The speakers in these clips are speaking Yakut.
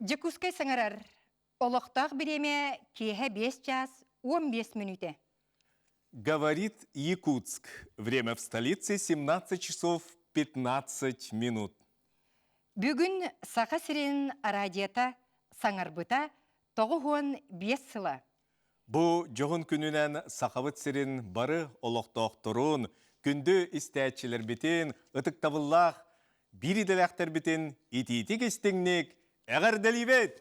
Дьокуускай саҥарар. Олохтоох бириэмэ киэһэ 5 чаас 15 мүнүүтэ. Говорит Якутск. Время в столице 17 часов 15 минут. Бүгүн Саха сирин араадьыйата саҥарбыта 95 сыла. Бу дьоһун күнүнэн Сахабыт сирин бары олохтоохторун, күндү истээччилэрбитин, ытыктабыллаах биир идэлээхтэрбитин итиитик-истиҥник эҕэрдэлиибит!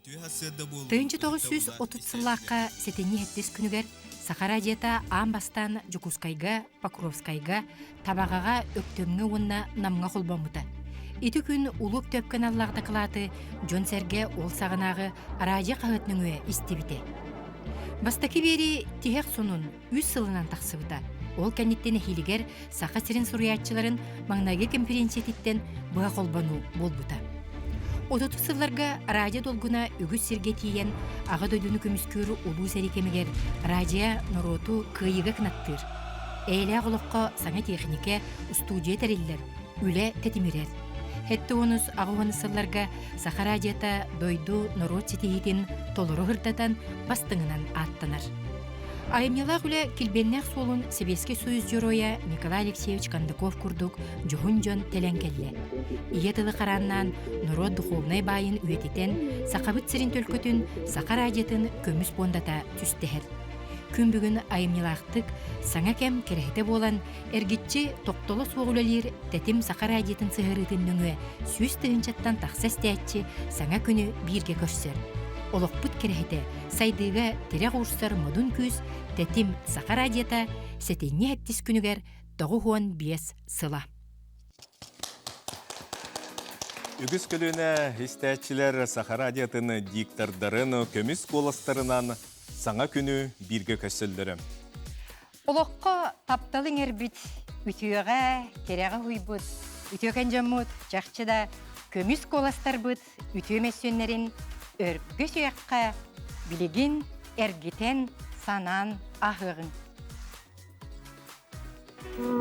1930 сыллаахха сэтинньи сэттис күнүгэр Саха радиота аан бастаан Дьокуускайга, Покровскайга, Табаҕаҕа, Өктөмҥө уонна Намҥа холбоммута. Ити күн Улуу Өктөөпкө аналлаах дакылааты дьон-сэргэ ол саҕанааҕы араадьыйа хаһыат нөҥүө истибитэ. Бастакы биэрии тиһэх сонун үс сылынан тахсыбыта. Ол кэнниттэн эһиилигэр Саха сирин суруйааччыларын маҥнайгы конференциятиттэн быһа холбонуу буолбута. Отутус сылларга радио долгуна үгүс сиргэ тиийэн Аҕа дойдуну көмүскүүр улуу сэрии кэмигэр радио норуоту кыайыыга кынаттыыр. Эйэлээх олоххо саҥа техникэ, устуудьуйа тэриллэр, үлэ тэтимирэр. Сэттэ уонус аҕыс уонус сылларга Саха радиота дойду норуот ситиһиитин толору сырдатан бастыҥынан ааттанар. Айымньылаах үлэ килбиэннээх суолун Сэбиэскэй Союз Дьоруойа Николай Алексеевич Кондаков курдук дьоһун дьон тэлэн кэллэ. Ийэ тылы харааннаан, норуот духуобунай баайын үйэтитэн, Сахабыт сирин төлкөтүн Саха радиотын көмүс пуондата түстэһэр. Күн бүгүн айымньылаахтык саҥа кэм кэрэһитэ буолан, эргиччи тохтоло суох үлэлиир Тэтим Саха радиотын сыһыарыытын нөҥүө 100 тыһыынчаттан тахса истээччи саҥа күнү бииргэ көрсөр. Олохпут кэрэһитэ сайдыыга тирэх уурсар модун күүс Тэтим Саха радиота сэтинньи сэттис күнүгэр 95 сыла. Үгүс көлүөнэ истээччилэр Саха радиотын диктордарын көмүс куоластарынан саҥа күнү бииргэ көрсөллөрө. Олоххо таптал иҥэрбит, үтүөҕэ, кэрэҕэ уһуйбут, үтүөкэн дьоммут, чахчы да көмүс куоластарбыт үтүө мөссүөннэрин өргө сүрэххэ билигин эргитэн санаан аһыаҕыҥ.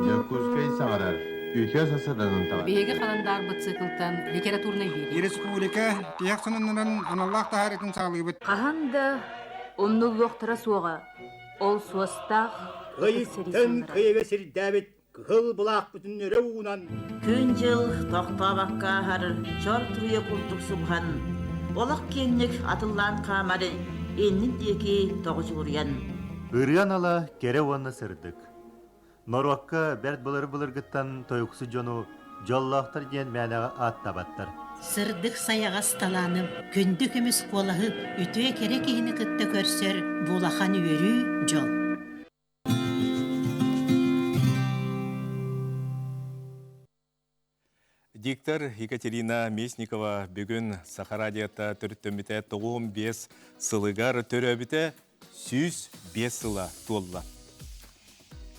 Дьокуускай саҕарар үтүө сасаданын таҕар. Биһиги халандаарбыт циклтан литературнай биэрии. Республика тиһэх сонуннарын аналлаах таһаарыытын саҕалыыбыт. Хаһан да умнуллуохтара суоҕа ол суостаах ытык сэрии Кыйыттан сыллара. кыйыга сирдээбит Кыһыл былаахпытын өрө уунан Күн-дьыл тохтообокко ааһар чор туруйа курдук субуһан, олох киэҥник атыллаан хаамар иннин диэки тоҕучугуруйан. Ырыа анала кэрэ уонна сырдык. Норуокка бэрт былыр-былыргыттан тойуксу дьону дьоллоохтор диэн мээнэҕэ ааттаабаттар. Сырдык сайаҕас талааным, күндү көмүс куолаһы үтүө кэрэ киһини кытта көрсөр бу улахан үөрүү, дьол. Диктор Екатерина Местникова бүгүн Саха радиота төрүттэммитэ 95 сылыгар төрөөбүтэ 105 сыла туолла.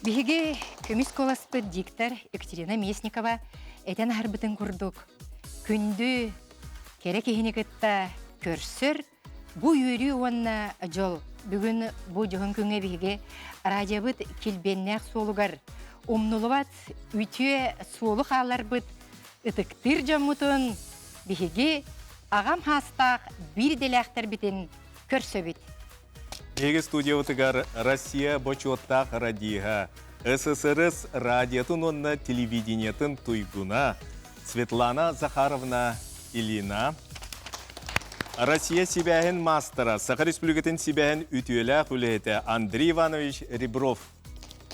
Биһиги көмүс куоласпыт диктор Екатерина Местникова этэн аһарбытын курдук күндү кэрэ киһини кытта көрсөр Бу үөрүү уонна дьол бүгүн бу дьоһун күҥҥэ биһиги радиобыт килбиэннээх суолугар умнулубат үтүө суолу хаалларбыт ытыктыыр дьоммутун биһиги аҕам хаастаах биир идэлээхтэрбитин көрсөбүт. Биһиги студиябытыгар Россия бочуоттаах радиһа, СССР радиотын уонна телевидениетын туйгуна Светлана Захаровна Ильина, Россия сибээһин маастара, Саха Республикатын сибээһин үтүөлээх үлэһитэ Андрей Иванович Ребров.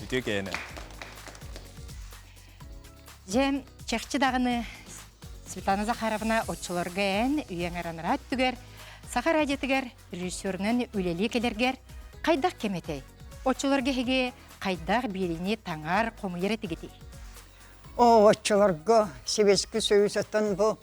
Үтүө кээнэ. Дьэ, чахчы даҕаны Светлана Захаровна оччолорго эн үйэҥ аранара өттүгэр Саха радиотыгар режиссерунан үлэлии кэлэргэр хайдах кэм этэй? Оччолорго эһиги хайдах биэриини таҥар, хомуйар этигитий? Оо, оччолорго Сэбиэскэй Союзтан бу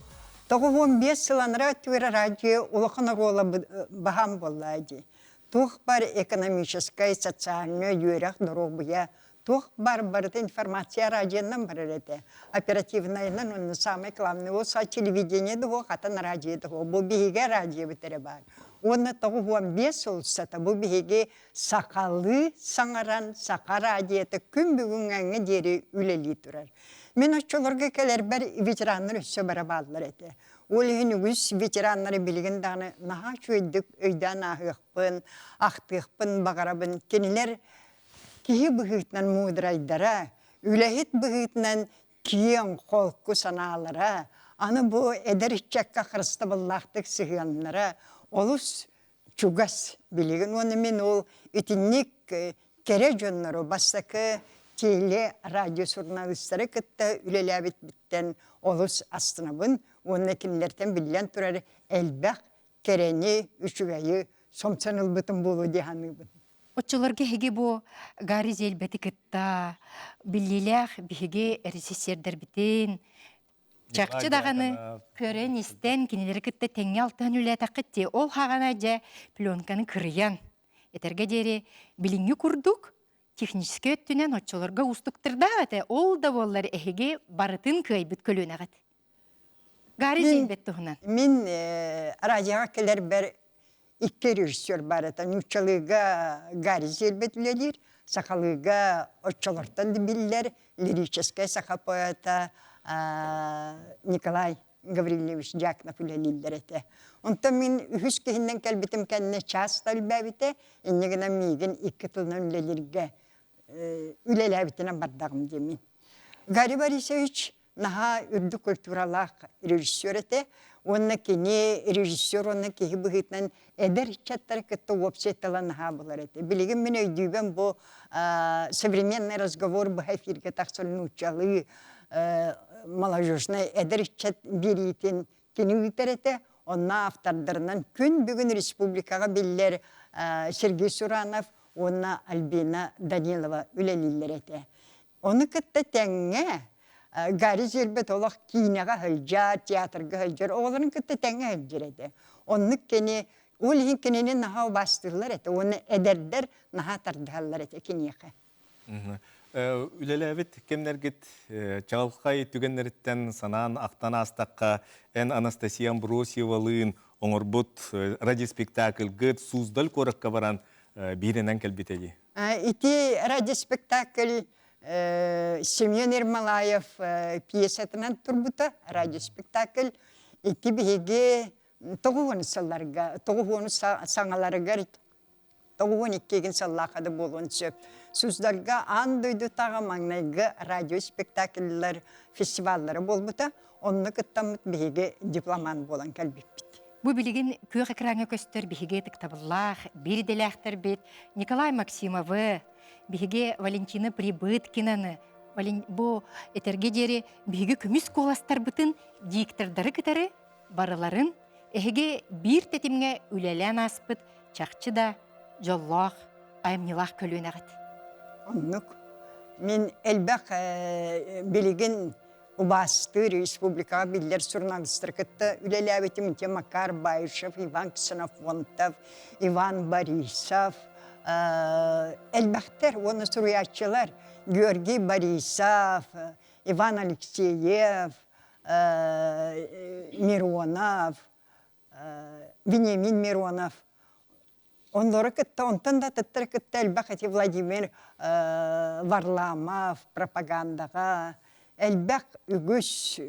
95 сыл анараа өттүгэр радио улахан оруола баһаам буолла дии. Туох бар экономическай, социальнай үөрэх, доруобуйа, туох бар барыта информация радионан барар этэ. Оперативнайынан уонна самый главный ол телевидение да суох, атын радио да суох. Бу биһиги радиобыт эрэ баар. Уонна 95 сыл устата бу биһиги сахалыы саҥаран саха радиота күн бүгүҥҥэ диэри үлэлии турар. Мин оччолорго кэлэрбэр ветераннар өссө бара бааллар этэ. Ол иһин үгүс ветераннары билигин даҕаны наһаа үчүгэйдик өйдөөн ааһыахпын, ахтыахпын баҕарабын. Кинилэр киһи быһыытынан муударайдара, үлэһит быһыытынан киэҥ, холку санаалара, аны бу эдэр ыччакка харыстабыллаахтык сыһыаннара олус чугас билигин уонна мин ол итинник кэрэ дьоннору бастакы теле радиосурналистары кытта үлэлээбиппиттэн олус астынабын уонна кинилэртэн биллэн турар элбэх кэрэни, үчүгэйи сомсон ылбытым буолуо дии саныыбын. Оччолорго эһиги бу Гарри Зельбети кытта биллиилээх биһиги режиссердэрбитин чахчы даҕаны көрөн-истэн кинилэри кытта тэҥҥэ алтыһан үлэлээтэххит дии. Ол хаҕана дьэ пленканы кырыйан этэргэ диэри билиҥҥи курдук техническэй өттүнэн оччолорго уустуктардаах этэ. Ол да буоллар эһиги барытын кыайбыт көлүөнэҕит. Гарри Зельбет туһунан. Мин радиоҕа кэлэрбэр икки режиссер баар этэ. Нууччалыыга Гарри Зельбет үлэлиир, сахалыыга оччолортон да биллэр лирическэй саха поэта Николай Гаврильевич Дьяконов үлэлииллэр этэ. Онтон мин үһүс киһинэн кэлбитим кэннэ чаас да элбээбитэ, инньэ гынан миигин икки тылынан үлэлииргэ үлэлээбитинэн бардаҕым диэмин. Гарри Борисович наһаа үрдүк культуралаах режиссер этэ уонна кини режиссер уонна киһи быһыытынан эдэр ыччаттары кытта уопсай тыла наһаа булар этэ. Билигин мин өйдүүбүн бу современный разговор быһа эфиргэ тахсар нууччалыы молодежный эдэр ыччат биэриитин кини ыытар этэ. Онно автордарынан күн бүгүн республикаҕа биллэр Сергей Суранов уонна Альбина Данилова үлэлииллэр этэ. Ону кытта тэҥҥэ Гарри Зельбет олох киинэҕэ сылдьар, театрга сылдьар, оҕолорун кытта тэҥҥэ сылдьар этэ. Оннук кини, ол иһин кинини наһаа убаастыыллар этэ уонна эдэрдэр наһаа тардыһаллар этэ киниэхэ. Үлэлээбит кэмнэргит чаҕылхай түгэннэриттэн санаан ахтан аастахха, эн Анастасия Амбросьевалыын оҥорбут радиоспектакльгыт Суздаль куоракка баран бииринэн кэлбитэ дии. Ити радиоспектакль Семен Ермолаев пьесатынан турбута радиоспектакль. Ити биһиги тоҕуһун сылларга, тоҕуһуону саҥаларыгар 92 сыллаахха да буолуон сөп. Суздальга аан дойдутааҕы маҥнайгы радиоспектакльлар фестиваллара буолбута. Онно кыттаммыт биһиги дипломант буолан кэлбиппит. Бу билигин күөх экраҥҥа көстөр биһиги ытыктабыллаах биир идэлээхтэрбит Николай Максимовы, биһиги Валентина Прибыткинаны, бу этэргэ диэри биһиги көмүс куоластарбытын диктордары кытары барыларын эһиги биир тэтимҥэ үлэлээн ааспыт чахчы да дьоллоох, айымньылаах көлүөнэҕит. Оннук. Мин элбэх билигин убаастыыр республикаҕа биллэр суруналыыстары кытта үлэлээбитим ити Макар Баишев, Иван Ксенофонтов, Иван Борисов, элбэхтэр уонна суруйааччылар Георгий Борисов, Иван Алексеев, Миронов, Вениамин Миронов Оннору кытта, онтон да атыттары кытта элбэх ити Владимир Варламов пропагандаҕа элбэх үгүс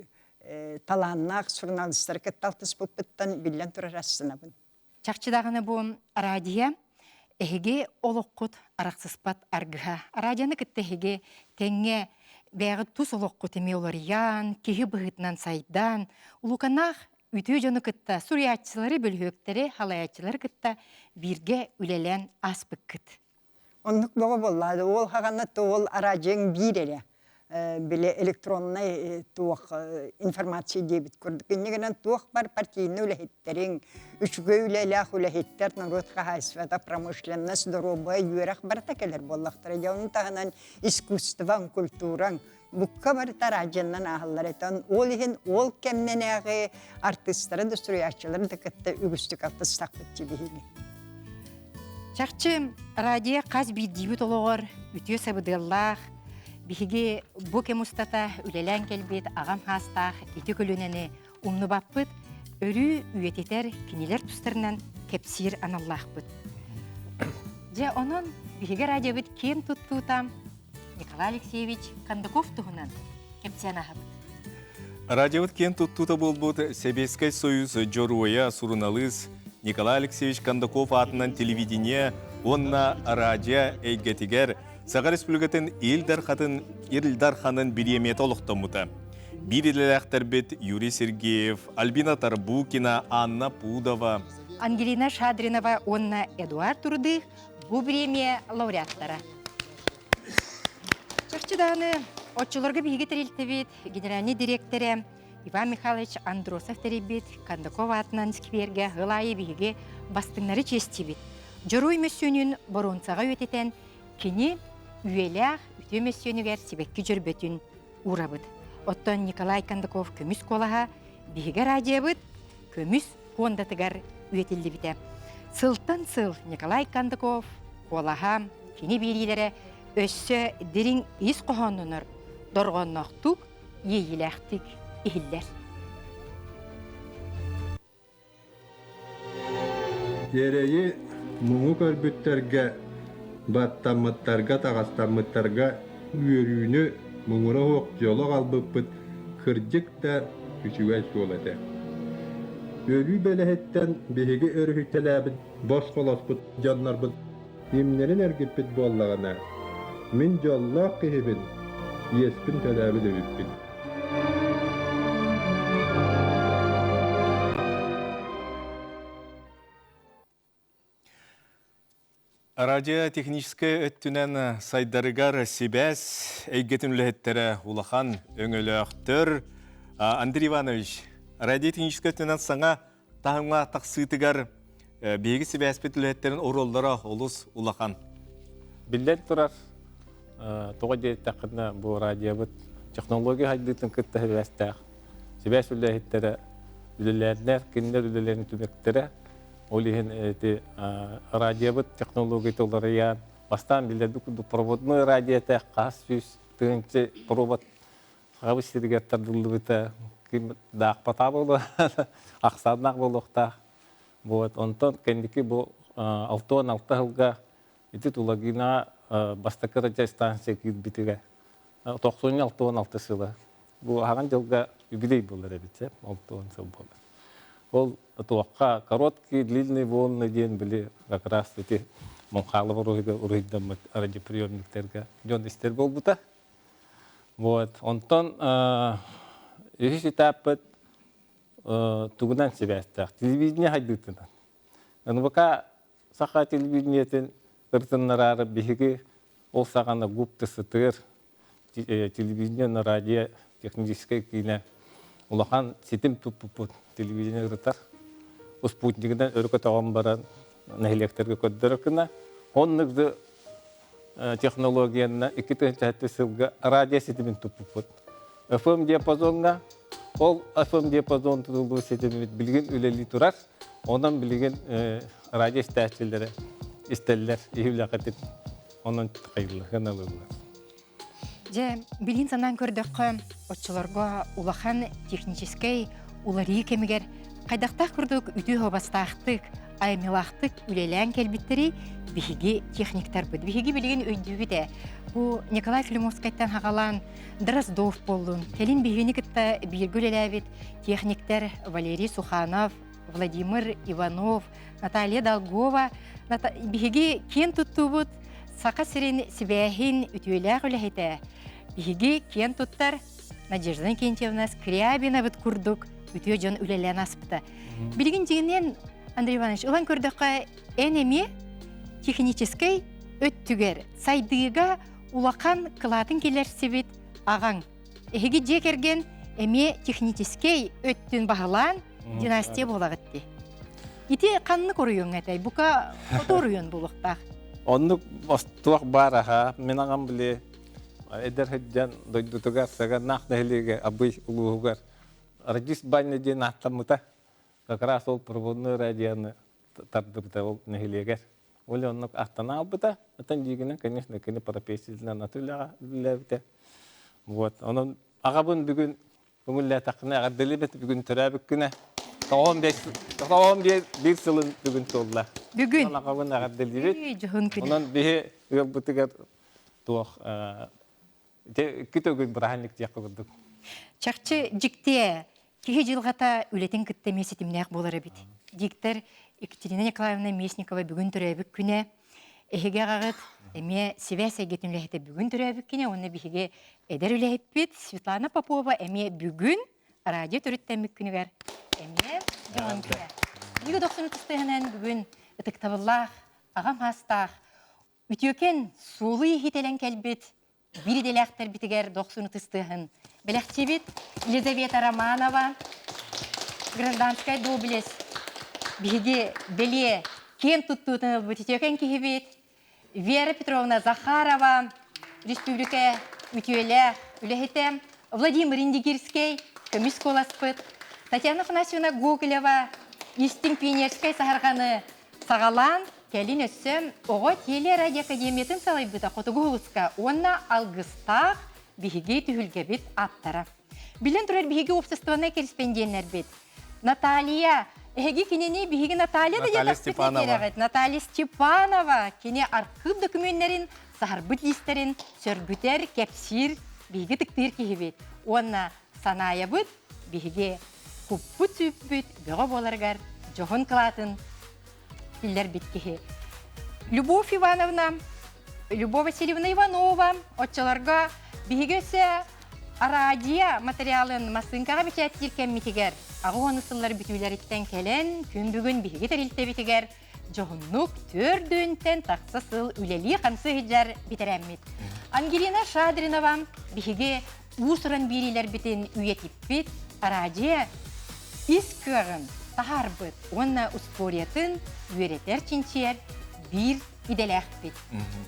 талааннаах суруналыыстары кытта алтыспыппыттан биллэн турар астынабын. Чахчы даҕаны бу радио эһиги олоххут арахсыспат аргыһа. Радионы кытта эһиги тэҥҥэ бэйэҕит тус олоххут эмиэ уларыйан, киһи быһыытынан сайдан, улуканаах үтүө дьону кытта суруйааччылары, бөлүһүөктэри, халайааччылары кытта бииргэ үлэлээн ааспыккыт. Оннук бөҕө буоллаады. Ол хаҕана ол араадьыйаҥ биир эрэ били электроннай туох информация диэбит курдук. Инньэ гынан туох бар партийнай үлэһиттэриҥ, үчүгэй үлэлээх үлэһиттэр, норуот хаһаайыстыбата, промышленность, доруобуйа, үөрэх барыта кэлэр буоллахтара. Дьэ, ону таһынан искусствоҥ, культураҥ Букка барыта араадьыйаннан ааһаллар этэ. Ол иһин ол кэмнэнээҕи артыыстары да суруйааччылары да кытта үгүстүк алтыстахпыт дии биһиги. Чахчы радио хас биирдиибит олоҕор үтүө сабыдыаллаах биһиги бу кэм устата үлэлээн кэлбит аҕам хаастаах ити көлүөнэни умнубаппыт, өрүү үйэтитэр кинилэр тустарынан кэпсиир аналлаахпыт. Дьэ, онон биһиги радиобыт киэн туттуута Николай Алексеевич Кондаков туһунан кэпсээн аһабыт. Радиобыт киэн туттуута буолбут Сэбиэскэй Союз Дьоруойа суруналыыс Николай Алексеевич Кондаков аатынан телевидение уонна радио эйгэтигэр Саха Республикатын Ил Дархатын Ил Дарханын бириэмийэтэ олохтоммута. Биир идэлээхтэрбит Юрий Сергеев, Альбина Тарбукина, Анна Пудова, Ангелина Шадринова уонна Эдуард Турдых бу бириэмийэ лауреаттара. Чахчы даҕаны, оччолорго биһиги тэрилтэбит генеральнай дириэктэрэ Иван Михайлович Андросов тэрийбит Кондаков аатынан сквергэ сыл аайы биһиги бастыҥнары чиэстиибит. Дьоруой мөссүөнүн боруонсаҕа үйэтитэн, кини үйэлээх үтүө мөссүөнүгэр сибэкки дьөрбөтүн уурабыт. Оттон Николай Кондаков көмүс куолаһа биһиги радиобыт көмүс пуондатыгар үйэтиллибитэ. Сылтан сыл Николай Кондаков куолаһа, кини биэриилэрэ өссө дириҥ ис хоһооннонор, дорҕоонноохтук, иэйиилээхтик иһиллэр. Эрэйи муҥу көрбүттэргэ, баттаммыттарга, таҕастаммыттарга үөрүүнү муҥура суох дьолу аҕалбыппыт кырдьык да үчүгэй суол этэ. Өлүү бэлэһиттэн биһиги өрүһүйтэлээбит босхолоспут дьоннорбут имнэрин эргиппит буоллаҕына, мин дьоллоох киһибин, иэспин төлөөбүт эбиппин. Радио техническэй өттүнэн сайдарыгар сибээс эйгэтин үлэһиттэрэ улахан өҥөлөөхтөр. Андрей Иванович, радио техническэй өттүнэн саҥа таһымҥа тахсыытыгар биһиги сибээспит үлэһиттэрин оруоллара олус улахан. Биллэн турар, тоҕо диэтэххинэ, бу радиобыт технология сайдыытын кытта сибээстээх. Сибээс үлэһиттэрэ үлэлээннэр, кинилэр үлэлэрин түмүктэрэ. Ол иһин эти радиобыт технологията уларыйан, бастаан биллэрбит курдук проводной радио этэ, хас 100 000 провод Сахабыт сиригэр тардыллыбыта ким даахпатаа буолуо, ахсааннаах буолуохтаах. Вот, онтон кэнники бу 66 сылга ити Тулагинаҕа бастакы радиостанция киирбитигэр 96 сыла. Бу аһаҕан дьылга юбилей буолар эбит, 60 сыл буолар. Ол туохха короткие длинные волны диэн били как раз ити Муҥхаалап уруһуйга уруһуйдаммыт радиоприемниктарга дьон истэр буолбута. Вот. Онтон үһүс этаппыт тугунан сибээстээх? Телевидение хайдыытынан. НВК саха телевидениетин ырытыннараары биһиги ол саҕана ГУП сытыыр телевидение на радио техническэй киинэ улахан ситим туппуппут телевидение ырытар. Спутнигынан өрө көтөҕөн баран нэһилиэктэргэ көрдөрөр гына оннук да технологиянна 2007 сылга радио ситимин туппуппут. FM диапазоҥҥа ол FM диапазон тутуллуу ситиммит билигин үлэлии турар. Онон билигин радио истээччилэрэ истэллэр, иһиллэхэтин онон хайыллыһын ылыллар. Дьэ, билин санаан көрдөххө, оччолорго улахан техническэй уларыы кэмигэр хайдахтаах курдук үтүө суобастаахтык, айымньылаахтык үлэлээн кэлбиттэрий биһиги техниктарбыт. Биһиги билигин өйдүүбүт ээ. Бу Николай Климовскайтан хаҕалаан Дроздов буоллун, кэлин биһигини кытта бииргэ үлэлээбит техниктэр Валерий Суханов, Владимир Иванов, Наталья Долгова биһиги киэн туттуубут Саха сирин сибээһин үтүөлээх үлэһитэ, биһиги киэн туттар Надежда Иннокентьевна Скрябинабыт курдук үтүө дьон үлэлээн аспыта. Билигин дьиҥинэн, Андрей Иванович, ылан көрдөххө, эн эмиэ техническэй өттүгэр сайдыыга улахан кылаатын киллэрсибит аҕаҥ. Эһиги дьиэ кэргэн эмиэ техническэй өттүн баһылаан династия буолаҕыт дии. Ити ханнык оройуоҥҥа этэй? Бука хоту оройуон буолуохтаах. Оннук туох баар аха. Мин аҕам били эдэр сылдьан дойдутугар Саганнаах нэһилиэгэ Абый улууһугар радист баня диэн ааттаммыта. Как раз ол проводной радионы тардыбыта ол нэһилиэгэр. Ол оннук аттана албыта. Оттон дьиигинэн, конечно, кини профессиятынан аты үлэҕэ үлэлээбитэ. Вот. Онон аҕабын бүгүн көҥүллээтэххинэ эҕэрдэлиибит бүгүн төрөөбүккүнэ. 95 биир сылын бүгүн туолла. Бүгүн. Алақабын эҕэрдэлиибит. Дьоһун күнэ. Онон биһи ыалбытыгар туох күтөгүн бырааһынньык диэххэ курдук. Чахчы дьиктиэ киһи дьылҕата үлэтин кытта эмиэ ситимнээх буолар эбит. Диктор Екатерина Николаевна Местникова бүгүн төрөөбүт күнэ. Эһиги аҕаҕыт эмиэ сибээс эйгэтин үлэһитэ бүгүн төрөөбүт күнэ уонна биһиги эдэр үлэһиппит Светлана Попова эмиэ бүгүн радио төрүттэммит күнүгэр эмиэ дьоһун күнэ. Биһиги дохсун ытыстыһынан бүгүн ытыктабыллаах, аҕам хаастаах, үтүөкэн суолу иһитэлэн кэлбит биир идэлээхтэрбитигэр дохсун ытыстыаһын бэлэхчибит Елизавета Романова, гражданскай доблесть биһиги бэлиэ киэн туттуутун ылбыт үтүөкэн киһибит Вера Петровна Захарова, республика үтүөлээх үлэһитэ Владимир Индигирскэй, көмүс куоласпыт Татьяна Афанасьевна Гоголева истиҥ пионерскай саһарҕаны Саҕалаан, кэлин өссө Оҕо телерадиоакадемиятын салайбыта Хотугу Улуска уонна Алгыстаах биһиги түһүлгэбит ааптара. Билэн турар биһиги уопсастыбаннай кэриспэндиэннэрбит Наталья, эһиги кинини биһиги Наталья да Наталья Степанова. Наталья Степанова кини архыып докумүөннэрин, саһарбыт лиистэрин сөргүтэр, кэпсиир, биһиги тыктыыр киһибит. Уонна санаайабыт биһиги куппут-сүүппүт бөҕө буоларыгар дьоһун кылаатын киллэрбит киһи. Любовь Ивановна, Любовь Васильевна Иванова оччолорго биһиги өссө араадьыйа материалын массыыҥкаҕа бэчээттиир кэммитигэр аҕыс сыллар бүтүүлэриттэн кэлэн күн бүгүн биһиги тэрилтэбитигэр дьоһуннук төрдүнтэн тахса сыл үлэлии-хамсыы сылдьар бэтэрээммит. Ангелина Шадринова биһиги уус-уран биэриилэрбитин үйэтиппит, араадьыйа ис кыаҕын таһаарбыт уонна устуоруйатын үөрэтэр-чинчийэр биир идэлээхпит.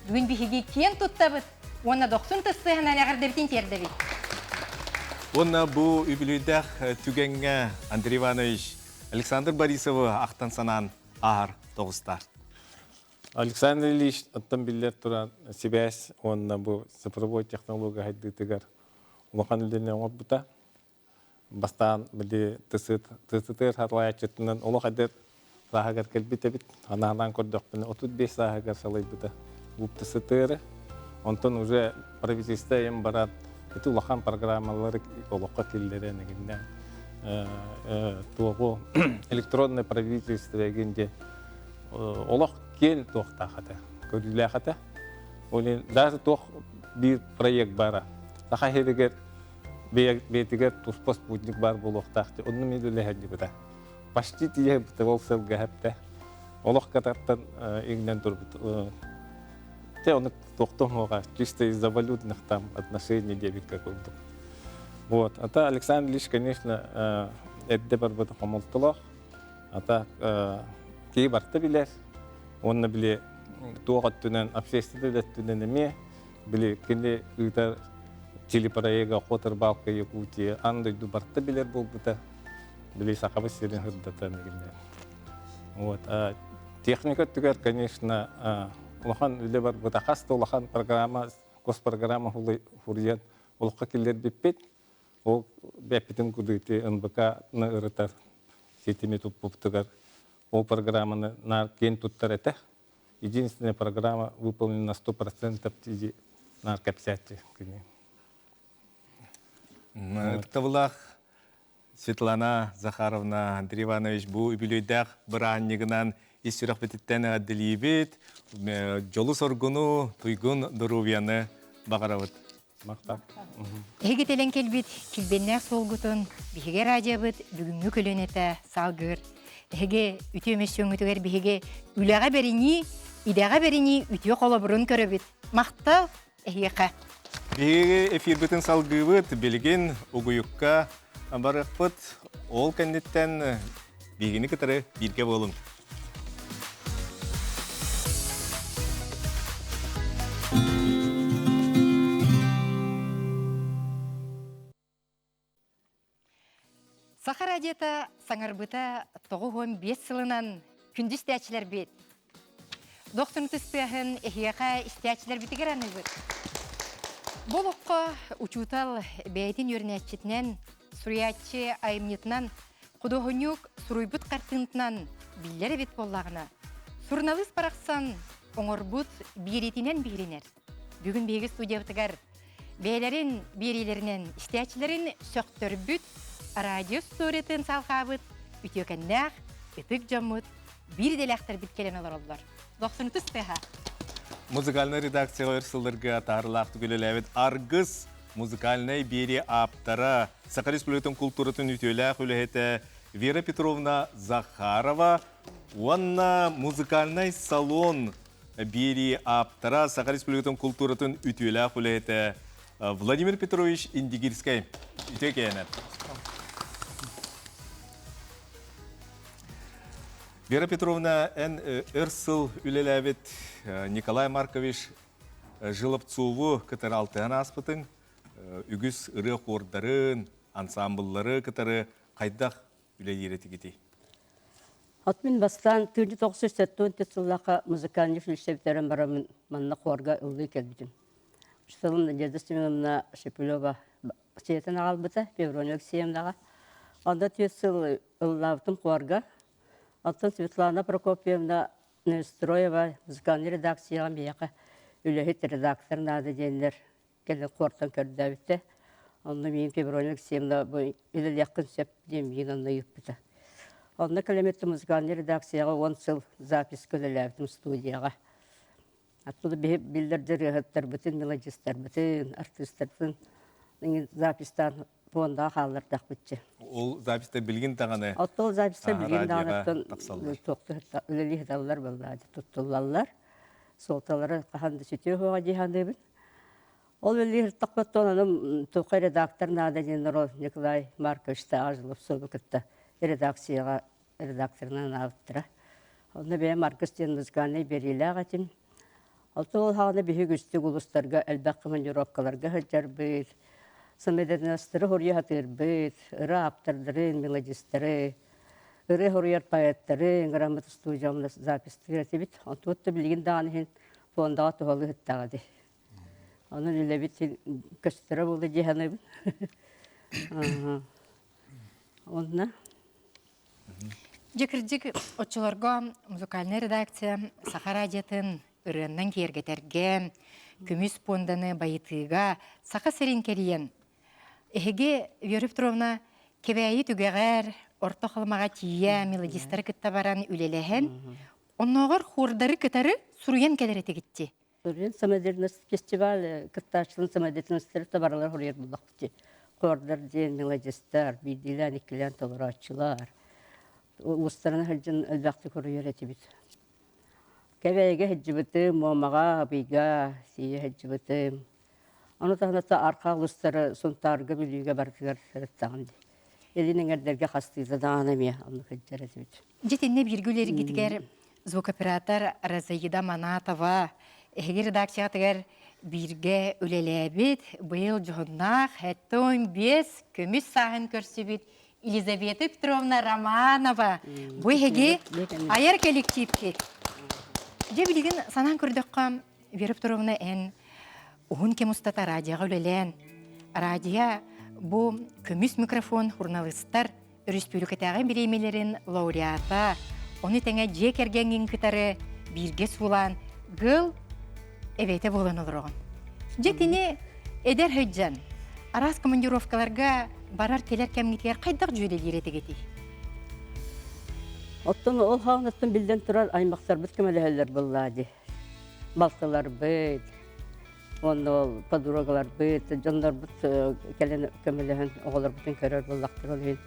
Бүгүн биһиги киэн туттабыт уонна дохсун тыстыһынан эҕэрдэбитин тиэрдэбит. Уонна бу үбүлүйдээх түгэҥҥэ Андрей Иванович Александр Борисовы ахтан санаан ааһар тоҕустаах. Александр Ильич оттон биллэр туран сибээс уонна бу цифровой технология сайдыытыгар улахан үлэни оҥорбута. Бастаан били ТСТ салайааччытынан олох эдэр сааһыгар кэлбит эбит. Анаан көрдөхпүнэ 35 сааһыгар салайбыта бу ТСТ-ры. Онтон уже правительство эм баран ити улахан программалары олоххо киллэрэн эгиннээн туоҕу электронное правительство эгин диэн олох киэн туохтаах этэ, көрүүлээх этэ. Ол иһин даже туох биир проект баара. Саха сиригэр бэйэтигэр туспа спутник баар буолуохтаах дии. Онно мин үлэһэрдибитэ. Почти тиийэ ол сылга хэптэ. Олох катартан иҥнэн турбут. Те ону тохтомуоҕа чисто из-за валютных там отношений диэбиккэ курдук. Вот. Ата Александр Ильич, конечно, эрдэ барбыта хомолтолоох. Ата киһи барыта билэр. Уонна били туох өттүнэн, общественный өттүнэн эмиэ били кини ыытар телепроега Охота рыбалка Якутия аан дойду барыта билэр буолбута. Били сахабыт сирин сырдатан игиннэр. Вот. Техника өттүгэр, конечно, улахан үлэ барбыта. Хас да улахан программа, госпрограмма хуруйан олоххо киллэрбиппит. Ол бэппитин кудуйти НБК-ны ырытар ситими туппуптугар ол программаны наар киэн туттар этэ. Единственная программа выполнена на 100% тизи наар кэпсээччи кини. Ытыктабылаах Светлана Захаровна, Андрей Иванович бу үбүлүөйдээх бырааһынньыгынан ис сүрэхпититтэн эҕэрдэлиибит, дьолу-соргуну, туйгун доруобуйаны баҕарабыт. Махтал. Эһиги тэлэн кэлбит килбиэннээх суолгутун биһиги радиобыт бүгүҥҥү көлүөнэтэ салгыыр. Эһиги үтүө мөссүөҥҥүтүгэр биһиги үлэҕэ бэринии, идэҕэ бэринии үтүө холобурун көрөбүт. Махтал эһиэхэ. Биһиги эфирбитин салгыыбыт, билигин угуйукка барыахпыт. Ол кэнниттэн биһигини кытары бииргэ буолуҥ. Саха радиота саҥарбыта 95 сылынан күндү истээччилэрбит. Дохсун тыстыаһын эһиэхэ истээччилэрбитигэр аныыбыт. Бу олоххо учуутал бэйэтин үөрэнээччитинэн, суруйааччы айымньытынан. Худуоһунньук суруйбут хартыынатынан биллэр эбит буоллаҕына, суруналыыс барахсан оҥорбут биэриитинэн биһиринэр. Бүгүн биһиги студиябытыгар бэйэлэрин биэриилэринэн истээччилэрин сөхтөрбүт радио историятын салҕаабыт үтүөкэннээх ытык дьоммут биир идэлээхтэрбит кэлэн олороллор. Дохсунутус тыаһа. Музыкальнай редакцияҕа өр сылларга таһаарыылаахтык үлэлээбит Аргыс музыкальнай биэрии ааптара, Саха Республикатын култууратын үтүөлээх үлэһитэ Вера Петровна Захарова уонна музыкальнай салон биэрии ааптара, Саха Республикатын култууратын үтүөлээх үлэһитэ Владимир Петрович Индигирскэй. Үтүө киэһэнэн. Вера Петровна, эн өр сыл үлэлээбит Николай Маркович Жиловцову кытары алтыһан ааспытыҥ, үгүс ырыа хуордарын, ансаамбыллары кытары хайдах үлэлиир этигитий? От мин бастаан 1974 сыллаахха музыкальный училище бүтэрэн бараммын манна хуорга ыллыы кэлбитим. Учууталым Надежда Семеновна Шепелева сиэтэн аҕалбыта Феврония Алексеевнаҕа. Онно түөрт сыл ыллаабытым хуорга. Оттон Светлана Прокопьевна Неустроева музыкальнай редакцияҕа миэхэ үлэһит редактор наада диэннэр кэлин хуортан көрдөөбүттэр. Онно миигин Феврония Алексеевна бу үлэлиэххин сөп диэн миигин онно ыыппыта. Онно кэлэммит музыкальнай редакцияҕа 10 сыл записка үлэлээбитим студияҕа. Оттуда биһи биллэр ырыаһыттарбытын, мелодистарбытын, артыыстарбытын запистаан пуондаҕа хааллардахпытчы. Ол запистар билигин даҕаны Оттол запистар билигин даҕаны үлэлии сыталлар буоллаа туттуллаллар. Суолталара хаһан да сүтүө суоҕа дии саныыбын. Ол үлэлии сыттахпыттан ону туохха редактор наада диэн Николай Марковичтааҕар Жиловцову кытта редакцияҕа редакторынан анаабыттара. Онно бэйэм Аргыс диэн музыкальнай биэриилээх этим. Оттон ол саҕана биһиги үгүстүк улуустарга элбэх командировкаларга сылдьарбыт, самодеятельностары хоруйа сатыырбыт, ырыа ааптардарын, мелодистары, ырыа хоруйар поэттары ыҥыраммыт студиямна запистыыр этибит. Онтубут да билигин даҕаны иһин фондаҕа туһалыы сыттаҕа дии. Онон үлэбит көстөрө буолла дии саныыбын. Онно Дьэ, кырдьык, оччолорго музыкальнай редакция Саха радиотын ырыаннан киэргэтэргэ, көмүс пуонданы байытыыга Саха сирин кэрийэн, эһиги Вера Петровна Кэбээйи түгэҕэр, Орто Халымаҕа тиийэ мелодистары кытта баран үлэлэһэн, оннооҕор хуордары кытары суруйан кэлэр этигитти. Суруйан самодеятельность фестиваль кыттааччыларын самодеятельностары барылар хоруйар буллахпыт Хордар диэн мелодистар, биирдиилээн иккилээн толорооччулар. Уустарына сылдьан элбэхтик хоруйар этибит. Кэбээйигэ сылдьыбытым, Муомаҕа, Абыйга тиийэ сылдьыбытым. Ону таһынан архаа улуустары Сунтаарга, Бүлүүгэ барытыгар сырыттаҕым дии. Илин эҥэрдэргэ хастыыта даҕаны эмиэ оннук сылдьар этибит. Дьэ итиннэ бииргэ үлэлэргитигэр звукоператор Розаида Манатова эһиги редакциятыгар бииргэ үлэлээбит, быйыл дьоһуннаах 75 көмүс сааһын көрсүбүт Елизавета Петровна Романова бу эһиги айар кэлэктиипкит. Дьэ билигин санаан көрдөххө, Вера Петровна эн уһун кэм устата радиоҕа үлэлээн, радио бу көмүс микрофон суруналыыстар өрөспүүбүлүкэтээҕи бириэмэлэрин лауреата, ону тэҥэ дьиэ кэргэҥҥин кытары бииргэ суулаан гыл эбэтэ буолан олороҕун. Дьэ итини эдэр сылдьан араас командировкаларга барар-кэлэр кэмҥитигэр хайдах дьүөрэлиир этигитий? Оттон ол хаанаттан биллэн турар аймахтарбыт көмөлөһөллөр буоллаа дии. Балтыларбыт, Уонна ол подругаларбыт, дьоннорбут кэлэн көмөлөһөн оҕолорбутун көрөр буоллахтар ол иһин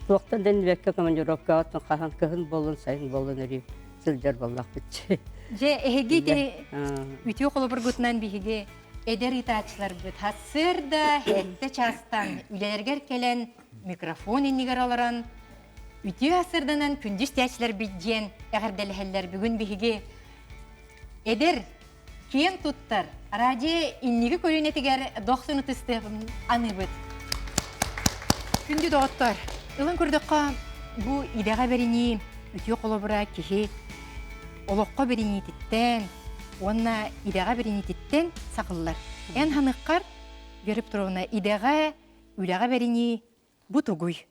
туохтан да иннибэккэ командировкаҕа хаһан кыһын буоллун, сайын буоллун өрүү сылдьар буоллахпыт. Дьэ, эһиги ити үтүө холобургутунан биһиги эдэр ыытааччыларбыт сарсыарда эрдэ чаастан үлэлэригэр кэлэн микрофон иннигэр олорон үтүө сарсыарданан күндү истээччилэрбит диэн эҕэрдэлэһэллэр. Бүгүн биһиги эдэр Киэн туттар радио инники көлүөнэтигэр дохсун ытыстыаҕын аныыбыт. Күндү доҕоттор, ылан көрдөххө, бу идэҕэ бэринии үтүө холобура киһи олоххо бэриниититтэн уонна идэҕэ бэриниититтэн саҕыллар. Эн ханыххар, Вера Петровна, идэҕэ, үлэҕэ бэринии бу тугуй?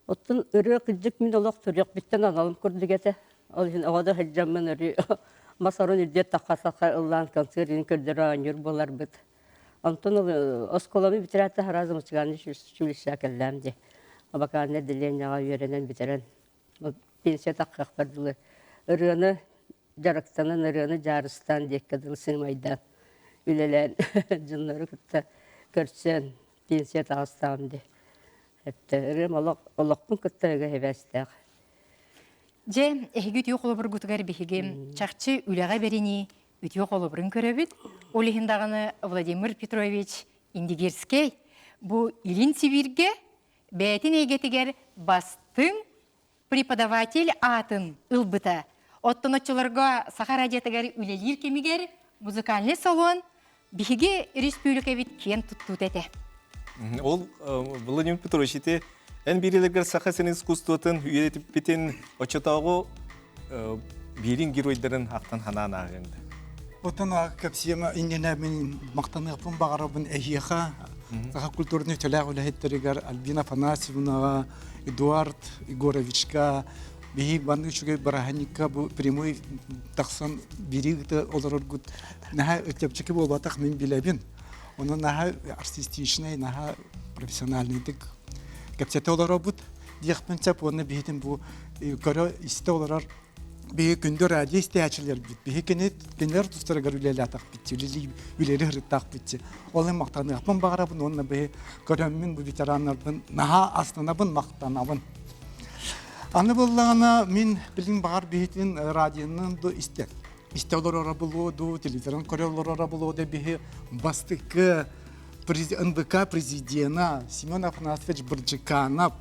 Оттон ырыа кырдьык мин олох төрүөхпүттэн аналым курдук этэ. Ол иһин оҕо да сылдьаммын өрүү мас орон үрдүгэр тахха-тахха ыллаан концерт иһин көрдөрө оонньуур буоларбыт. Онтон оскуоланы бүтэрээт сразу музыкальный училище кэллэм дии. Вокальное отделениеҕа үөрэнэн бүтэрэн пенсия таххыахпар дылы ырыаны дьарыктанан ырыаны дьаарыстаан диэккэ дылы сыымайдаан үлэлээн дьоннору кытта көрсөн пенсия таҕыстаҕым дии. Эптэ ырыам олох олохпун кытта ыга сибээстээх. Дьэ, эһиги үтүө холобургутугар биһиги чахчы үлэҕэ бэринии үтүө холобурун көрөбүт. Ол иһин даҕаны Владимир Петрович Индигирскэй бу Илин Сибииргэ бэйэтин эйгэтигэр бастыҥ преподаватель аатын ылбыта. Оттон оччолорго Саха радиотыгар үлэлиир кэмигэр музыкальный салон биһиги республикабыт киэн туттуута этэ. Ол Владимир Петрович ити эн биирилэргэр саха сирин искусствотын үйэтиппитин оччотооҕу биирин геройдарын ахтан ханаан ааҕыҥда. Отон кэпсиэм иннинэ мин махтаныахпын баҕарабын эһиэхэ саха культурнай төлөөх үлэһиттэригэр Альбина Афанасьевнаҕа, Эдуард Егоровичка биһи маннык үчүгэй бырааһынньыкка бу прямой тахсан биирии ыыта олороргут наһаа чэпчэки буолбатах мин билэбин. Онон наһаа артистичнай, наһаа профессиональныйдык кэпсэтэ олоробут диэхпин сөп уонна биһитин бу көрө истэ олорор биһи күндү радио истээччилэрбит биһи кини кинилэр тустарыгар үлэлээтэхпит үлэлии үлэри ырыттаахпыт ол иһин махтаныахпын баҕарабын уонна биһи көрөммүн бу ветераннарбын наһаа астынабын махтанабын аны буоллаҕына мин билин баҕар биһитин радионан ду истэ истэ олороро булуо ду телевизорын көрө олороро булуо да биһи бастакы НВК президена Семен Афанасьевич Бырдьыканов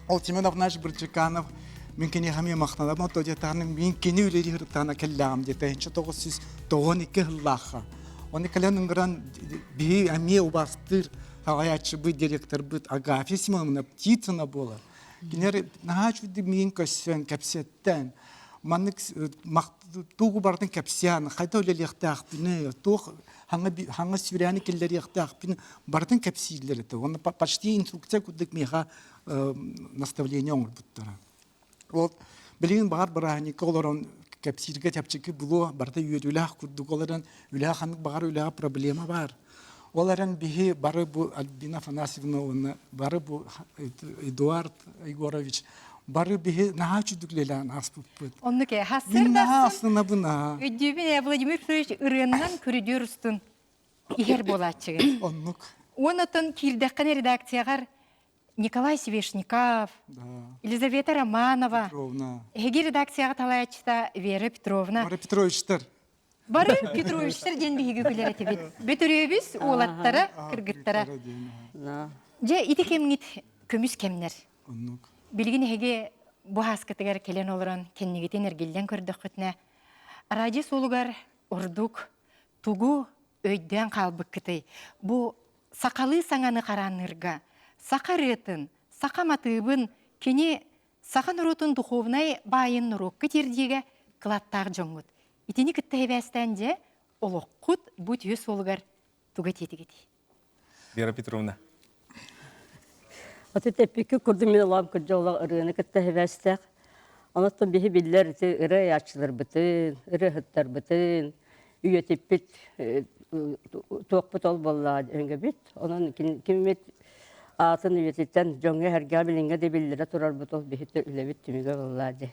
Ол Семен Афанасьевич Бырдьыканов мин киниэхэ эмиэ махтанабын, то диэтэҕинэ мин кини үлэлии сырыттаҕына кэллэҕим диэтэ 1992 сыллаахха. Оны кэлэн ыҥыран биһи эмиэ убаастыыр салайааччыбыт, директорбыт Агафья Семеновна Птицына буолар. Кинилэр наһаа үчүгэй миин көрсөн, кэпсэттэн, маннык тугу барытын кэпсээн, хайда үлэлиэхтээхпиний, туох хаҥа сүрээни киллэриэхтээхпин барытын кэпсииллэр этэ. Уонна почти инструкция курдук миэхэ наставление оҥорбуттара. Вот билигин баҕар бырааһынньыкка олорон кэпсииргэ чэпчэки булуо барыта үөрүүлээх курдук ол эрэн үлэҕэ ханнык баҕар үлэҕэ проблема баар. Ол эрэн биһи бары бу Альбина Афанасьевна уонна бары бу Эдуард Егорович бары биһи наһаа үчүгдүк үлэлээн ааспыппыт. Оннук ээ, Мин наһаа астынабын аа. Өйдүүбүн ээ, Владимир Петрович ырыаннан көрүдүөр устун иһэр буолааччыгын. Оннук. Уонна киирдэххинэ редакцияҕар Николай Свешников, Елизавета Романова, Петровна. Эһиги редакцияҕа талааччыта Вера Петровна. Бары Петровичтар. Бары Петровичтар диэн биһиги күлэр этибит. Бөтүрүөбүс уолаттара, кыргыттара. Дьэ, ити кэмҥит көмүс кэмнэр. Оннук. Билигин эһиги бу ааскытыгар кэлэн олорон кэннигитин эргиллэн көрдөххүтүнэ, радио суолугар ордук тугу өйдөөн хаалбыккытый? Бу сахалыы саҥаны хараанныырга, саха ырыатын, саха матыыбын кини саха норуотун духовнай баайын норуокка тиэрдиигэ кылааттаах дьоҥҥут. Итини кытта эбээстээн дьэ олоххут бу түһү суолугар туга тиэтигитий? Вера Петровна. Аты тэппикки курдук мин олоом кырдьа олох ырыаны кытта эбээстээх. Онон биһи биллэр ити ырыа айааччыларбытын, ырыаһыттарбытын үйэтиппит туохпут ол буоллаҕа өҥөбүт. Онон киммит аатын үйэтиттэн дьоҥҥо-сэргэҕэ билиҥҥэ да биллэрэ турарбыт ол биһи үлэбит түмүгэ буоллаа дии.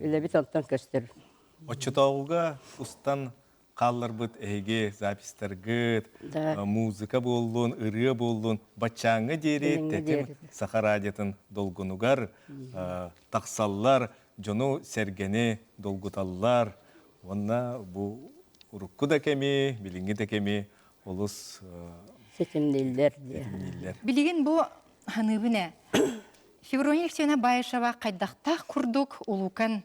Үлэбит онтон көстөр. Оччотооҕуга устан хаалларбыт эһиги записьтаргыт, музыка буоллун, ырыа буоллун, баччааҥҥа диэри тэтим Саха радиотын долгунугар тахсаллар, дьону-сэргэни долгуталлар. Уонна бу урукку да кэми, билиҥҥи да кэми олус ситимнииллэр. Ситимнииллэр. Билигин бу ханыыбын ээ. Феврония Алексеевна Баишева хайдахтаах курдук улуукан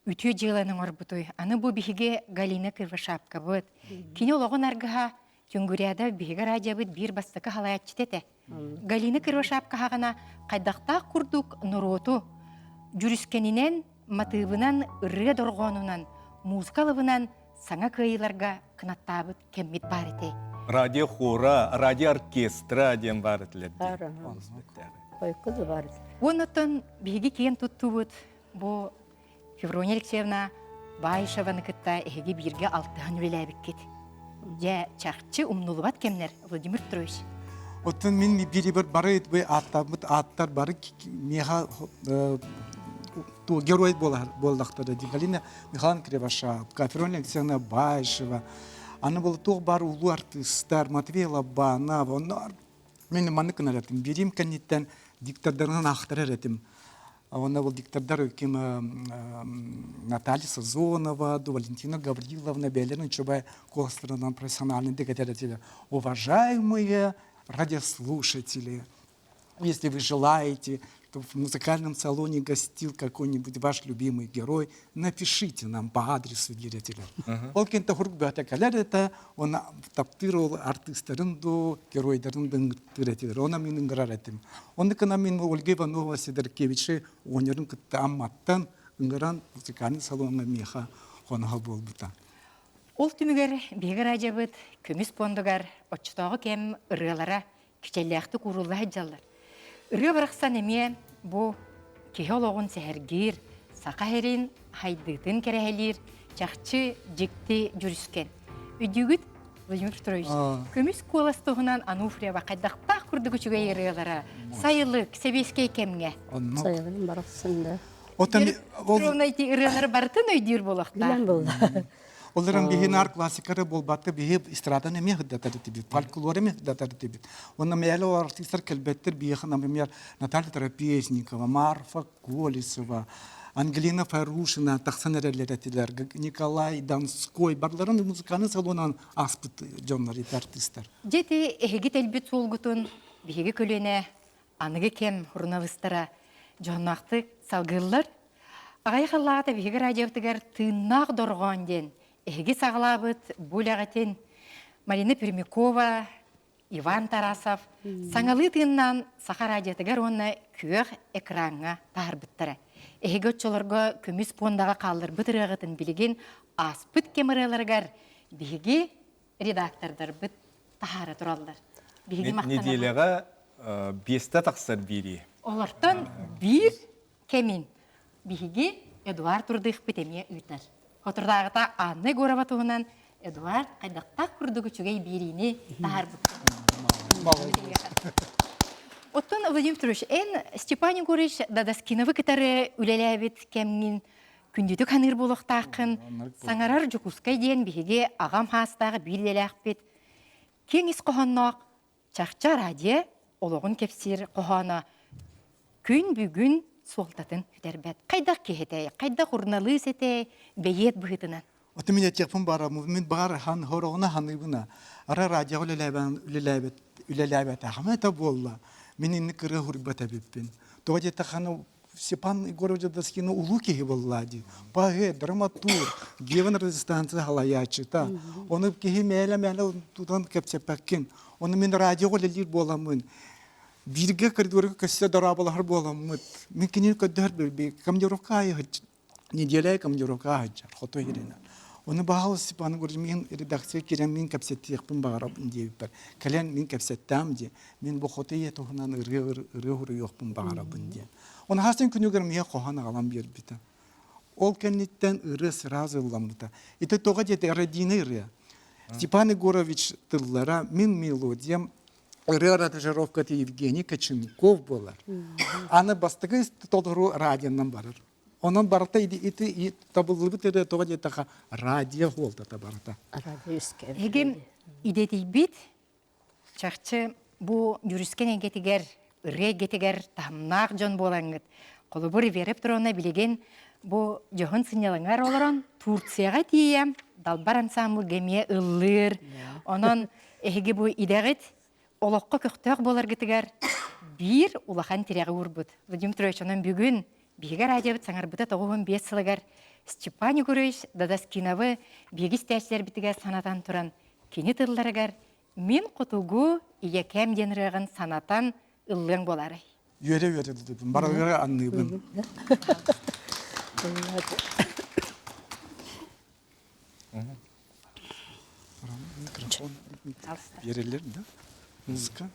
үтүө дьыаланы оҥорбутуй. Аны бу биһиги Галина Кривошапкабыт. Кини олоҕун аргыһа Түҥгүрээдэ биһиги радиобыт биир бастакы халаяччыта этэ. Галина Кривошапка хаҕана хайдахтаах курдук норуоту дьүрүскэнинэн, матыыбынан, ырыа дорҕоонунан, музыка алыбынан саҥа кыайыыларга кынаттаабыт кэммит баар этэ. Радио хора, радио оркестра диэн баар этилэр дии. Хойукка да баар. Оннуттан биһиги киэн туттубут бу Феврония Алексеевна Баишеваны кытта эһиги бииргэ алтыһан үлэлээбиккит. Дьэ, чахчы умнулубат кэмнэр, Владимир Петрович. Оттон мин биирибэр бары ааттаммыт ааттар бары миэхэ герой буоллахтара дии. Галина Михайловна Кривошапка, Феврония Алексеевна Баишева, аны был туох бар улуу артыыстар, Матвей Лобанов, онно Мин маннык гынар этим. Бириим кэнниттэн диктордарынан аахтарар этим. Онно был диктордар ким Наталья Сазонова, Валентина Гавриловна бэйэлэрин үчүгэй куоластарынан профессиональный этэр этилэр. Уважаемые радиослушатели, если вы желаете, чтобы в музыкальном салоне гостил какой-нибудь ваш любимый герой, напишите нам по адресу диэтилэр. Ол кэнтэ хурук бөтө кэлэр этэ, оны таптыыр ол артыыстарын ду, геройдарын да ыҥыртыыр этилэр. Она мин ыҥырар этим. Онно кына мин Ольга Иванова Сидоркевичи оҕонньорун кытта Амматтан ыҥыран музыкальный салоҥҥа миэхэ хоноһо буолбута. Ол түмүгэр биһиги радиобыт көмүс пуондугар оччотооҕу кэм ырыалара кичэллээхтик уурулла сылдьаллар. Ырыа барахсан эмиэ бу киһи олоҕун сэһэргиир, саха сирин хайдыытын кэрэһэлиир чахчы дьикти дьүрүскэн. Өйдүүгүт, Владимир Петрович, көмүс куолас туһунан Ануфриева хайдахтаах курдук үчүгэй ырыалара сайылык, сэбиэскэй кэмҥэ. Сайылыгын барахсан да. Петровна ити ырыалары барытын өйдүүр буолуохтаах. Билэн буолла. Олорон биһи наар классикары буолбатта биһи эстраданы эмиэ сырдатар этибит, фольклор эмиэ сырдатар этибит. Онно мэйэлэ артистар кэлбэттэр биһиэхэ, например, Наталья Трапезникова, Марфа Колесова, Ангелина Фарушина тахсан эрэллэр этилэр, Николай Донской, барларын музыканы салонан ааспыт дьоннор ити артистар. Дьэти эһиги тэлбит суолгутун биһиги көлүөнэ аныгы кэм суруналыыстара дьоһуннаахтык салгыыллар. Аҕыйах сыллааҕыта биһиги радиобытыгар тыыннаах дорҕоон диэн эһиги саҕалаабыт бу үлэҕитин Марина Пермякова, Иван Тарасов саҥалыы тыыннаан Саха радиотыгар уонна күөх экраҥҥа таһаарбыттара. Эһиги оччолорго көмүс пуондаҕа хаалларбыт ырыаҕытын билигин ааспыт кэм ырыаларыгар биһиги редактордарбыт таһаара тураллар. Биһиги махтанабыт. Нэдиэлэҕэ биэстэ тахсар биэрии. Олортон биир кэмин биһиги Эдуард Турдыхпыт эмиэ ыытар. Хотурдааҕыта Анна Егорова туһунан Эдуард хайдахтаах курдук үчүгэй биэриини таһаарбыт. Оттон Владимир Петрович, эн Степан Егорович Дадаскиновы кытары үлэлээбит кэмҥин күндүтүк саныыр буолуохтааххын. Саҥарар Дьокуускай диэн биһиги аҕам хаастаах биир идэлээхпит. Киэҥ ис хоһоонноох чахчы радио олоҕун кэпсиир хоһооно күн бүгүн суолтатын сүтэрбэт. Хайдах киһи этэй, хайдах урналыыс этэй, бэйиэт быһыытынан? Оттон мин этиэхпин баара, мин баар хан хороҕуна ханыыбына. Ара радиоҕа үлэлээбэн үлэлээбэт үлэлээбэтэҕим этэ буолла. Мин инник ырыа суруйбат эбиппин. Тоҕо диэтэххинэ Степан Егорович Даскина улуу киһи буолла дии. Поэт, драматург, Гевен радиостанция халайааччыта. Ону киһи мээлэ-мээлэ тутан кэпсэппэккин. Ону мин радиоҕа үлэлиир буоламмын, бииргэ коридорга көстө дорооболоһор буоламмыт. Мин кинини көрдөһөр били командировка аайы неделя командировка аһыдьар, хоту иһиринэн. Ону баһыл Степан Егорович мин редакция киирэн мин кэпсэтиэхпин баҕарабын диэбиппэр. Кэлэн мин кэпсэттэм дии. Мин бу хоту ийэ туһунан ырыа ырыа суруйуохпун баҕарабын диэн. Ону хастын күнүгэр миэхэ хоһоон аҕалан биэрбитэ. Ол кэнниттэн ырыа сразу ылламмыта. Ити тоҕо диэтэ родина ырыа. Степан Егорович тыллара мин мелодиям ырыа аранжировката Евгений Коченков буолар. Аны бастакы толору радионан барар. Онон барыта ити табыллыбыт ырыа тоҕо диэтэххэ радио хуолтата барыта. Радио үскэ. Эһиги идэтийбит Чахчы бу дьүрүскэн эйгэтигэр, ырыа эйгэтигэр таһымнаах дьон буолаҥҥыт, холобур Вера Петровна билигин бу дьоһун сынньалаҥар олорон Турцияҕа тиийэ Далбар ансаамбылга эмиэ ыллыыр. Онон эһиги бу идэҕит олоххо көхтөөх буоларгытыгар биир улахан тирэҕи уурбут. Владимир Петрович, онон бүгүн биһиги радиобыт саҥарбыта 95 сылыгар Степан Егорович Дадаскиновы биһиги истээччилэрбитигэр санатан туран Кини тылларыгар «Мин хотугу ийэкээм» диэн ырыаҕын санатан ыллыаҥ буолаарай? Үөрэ-үөрэ дудубун, барылары анныыбын. Микрофон берелер, да? Музыка.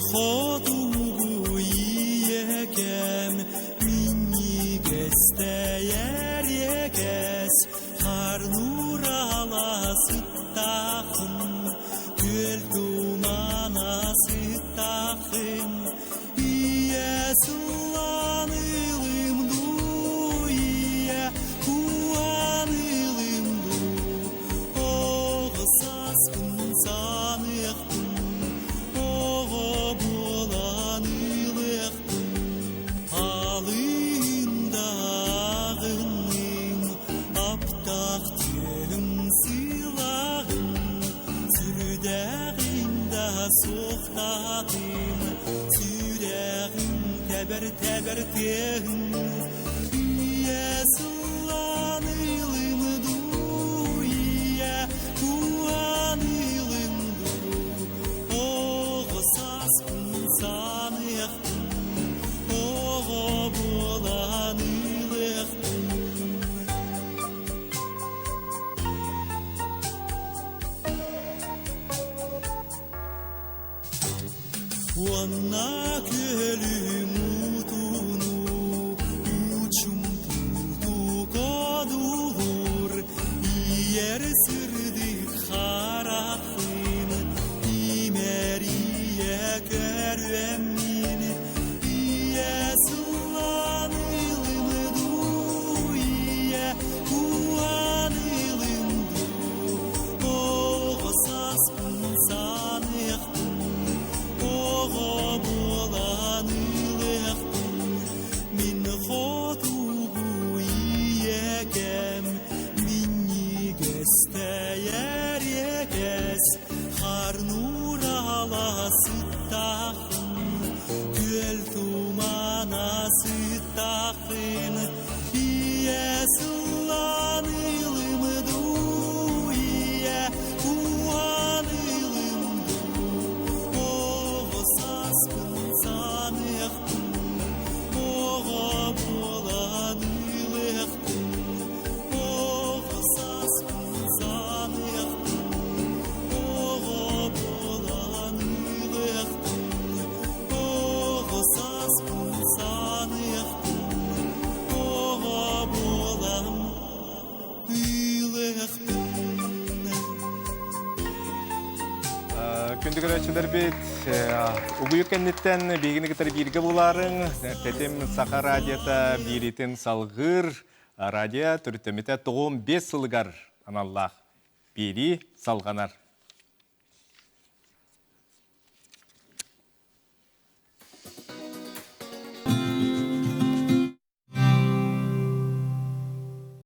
хотугу ийэкэм минньигэстэйэр иэкэс харнурала сыттахын күөл тумана сыттахын ийэ сыллан ылым дуу ийэ куан ылым дуу оҕо сааспын саныахпын оҕо буолан ылыахпын алындаҕыным аптаах түөһүм сылаҕын сүрдээҕин да суохтаатым сүрэҕим тэбэр тэбэр тыаһын ийэ сыллаан ылым дуу ийэ куһаан ылым дуу оҕо сааспын саныахпын оҕо буолан ылыахпын. Уонна күөлүм уутуну учумтутук одуулуур иэр сырдык харахын имэрийэ көрүөммүн ийэ сыллаан ылым дуу ийэ куһаан ылым дуу оҕо сааспын саныахпын оҕо буолан ылыахпын мин хотугу ийэкэм минньигэстэйэр иэкэс харнуурала сыттахын күөл тумана сыттахын ийэ сыллаан ылым дуу ийэ куһаан ылым дуу оҕо сааспын саныахпын оҕо буолан ылыахпын оҕо сааспын саныахпын оҕо буолан ылыахпын оҕо сааспын саныахпын оҕо буолан ылыахпын. Күндү көрөөччүлэрбит, угуйук кэнниттэн биһигини кытары бииргэ булаарыҥ, Тэтим Саха радиота бииритин салгыыр радио төрүттэммитэ 95 сылыгар аналлаах биэрии салҕанар.